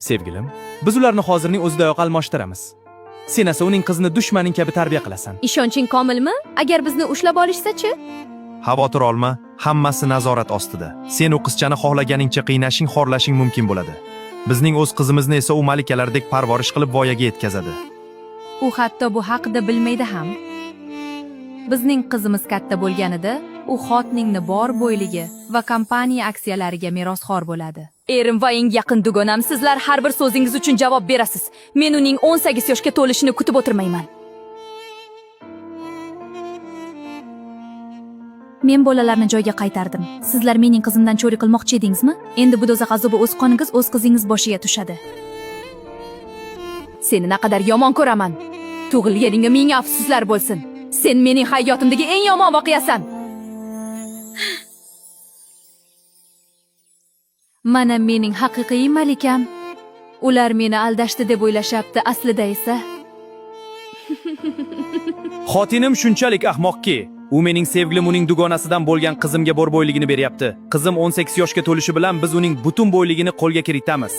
Sevgilim, biz ularni hozirning o'zidayoq almashtiramiz. Sen esa uning qizini dushmaning kabi tarbiya qilasan. Ishonching komilmi? Agar bizni ushlab olishsa-chi? Xavotir olma, hammasi nazorat ostida. Sen u qizchani xohlaganingcha qiynashing, xorlashing mumkin bo'ladi. Bizning o'z qizimizni esa u malikalardek parvarish qilib voyaga yetkazadi. U hatto bu haqida bilmaydi ham. Bizning qizimiz katta bo'lganida, u xotningni bor boyligi va kompaniya aksiyalariga merosxo'r bo'ladi. Erim va eng yaqin dugonam, sizlar har bir so'zingiz uchun javob berasiz. Men uning 18 yoshga to'lishini kutib o'tirmayman. Men bolalarni joyga qaytardim. Sizlar mening qizimdan cho'ri qilmoqchi edingizmi? Endi bu do'zax azobi o'z qoningiz, o'z qizingiz boshiga tushadi. Seni naqadar yomon ko'raman. Tug'ilganingga ming afsuslar bo'lsin. Sen mening hayotimdagi eng yomon voqeasan. Mana mening haqiqiy malikam. Ular meni aldashdi deb o'ylashyapti, aslida esa Xotinim shunchalik ahmoqki, u mening sevgilim uning dugonasidan bo'lgan qizimga bor boyligini beryapti. Qizim 18 yoshga to'lishi bilan biz uning butun boyligini qo'lga kiritamiz.